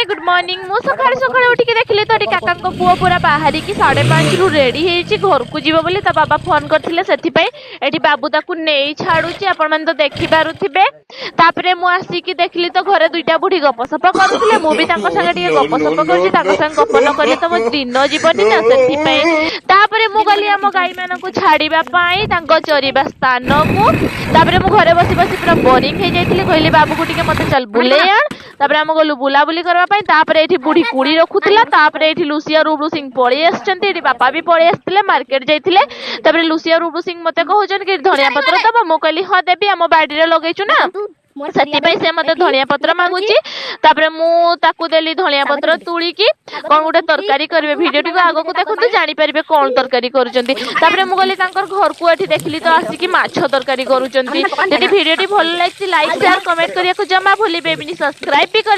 Good morning. ମୁଁ ସକାଳୁ ସକାଳୁ ଉଠିକି ଦେଖିଲି ତ ଏଠି କାକାଙ୍କ ପୁଅ ପୁରା ବାହାରିକି 5:30ରୁ ରେଡି ହେଇଛି ଘରକୁ ଯିବ ବୋଲି। ତା ବାବା ଫୋନ କରିଥିଲେ, ସେଥିପାଇଁ ଏଠି ବାବୁ ତାକୁ ନେଇ ଛାଡୁଛି, ଆପଣମାନେ ତ ଦେଖିପାରୁଥିବେ। ତାପରେ ମୁଁ ଆସିକି ଦେଖିଲି ତ ଘରେ ଦୁଇଟା ବୁଢୀ ଗପସପ କରୁଥିଲେ। ମୁଁ ବି ତାଙ୍କ ସାଙ୍ଗେ ଟିକେ ଗପସପ କରୁଛି। ତାଙ୍କ ସାଙ୍ଗେ ଗପ ନ କଲେ ତ ମୋ ଦିନ ଯିବନି ନା, ସେଥିପାଇଁ। ତାପରେ ମୁଁ ଗଲି ଆମ ଗାଈ ମାନଙ୍କୁ ଛାଡିବା ପାଇଁ ତାଙ୍କ ଚରିବା ସ୍ଥାନକୁ। ତାପରେ ମୁଁ ଘରେ ବସି ବସି ପୁରା ବୋରିଂ ହେଇଯାଇଥିଲି। କହିଲି ବାବୁକୁ ଟିକେ ମତେ ଚାଲ ବୁଲେଇ ଆଣ। ତାପରେ ଆମେ ଗଲୁ ବୁଲାବୁଲି କରିବା ପାଇଁ। ତାପରେ ଏଇଠି ବୁଢୀ କୁଡି ରଖୁଥିଲା। ତାପରେ ଏଇଠି ଲୁସିଆ ରୁବ୍ଲୁ ସିଂ ପଳେଇ ଆସିଛନ୍ତି। ଏଠି ବାପା ବି ପଳେଇ ଆସିଥିଲେ, ମାର୍କେଟ ଯାଇଥିଲେ। ତାପରେ ଲୁସିଆ ରୁବ୍ଲୁ ସିଂ ମତେ କହୁଛନ୍ତି କି ଧଣିଆ ପତ୍ର ଦବ। ମୁଁ କହିଲି ହଁ ଦେବି, ଆମ ବାଡିରେ ଲଗେଇଛୁ ନା, ସେଥିପାଇଁ ସେ ମତେ ଧଣିଆ ପତ୍ର ମାଗୁଛି। ତାପରେ ମୁଁ ତାକୁ ଦେଲି ଧଣିଆ ପତ୍ର ତୁଳିକି, କଣ ଗୋଟେ ତରକାରୀ କରିବେ। ଭିଡିଓଟିକୁ ଆଗକୁ ଦେଖନ୍ତୁ, ଜାଣିପାରିବେ କଣ ତରକାରୀ କରୁଛନ୍ତି। ତାପରେ ମୁଁ ଗଲି ତାଙ୍କର ଘରକୁ। ଏଠି ଦେଖିଲି ତ ଆସିକି ମାଛ ତରକାରୀ କରୁଛନ୍ତି। ଯଦି ଭିଡିଓଟି ଭଲ ଲାଗିଛି, ଲାଇକ୍, ସେୟାର, କମେଣ୍ଟ କରିବାକୁ ଜମା ଭୁଲିବେନି, ସବସ୍କ୍ରାଇବ ବି କରି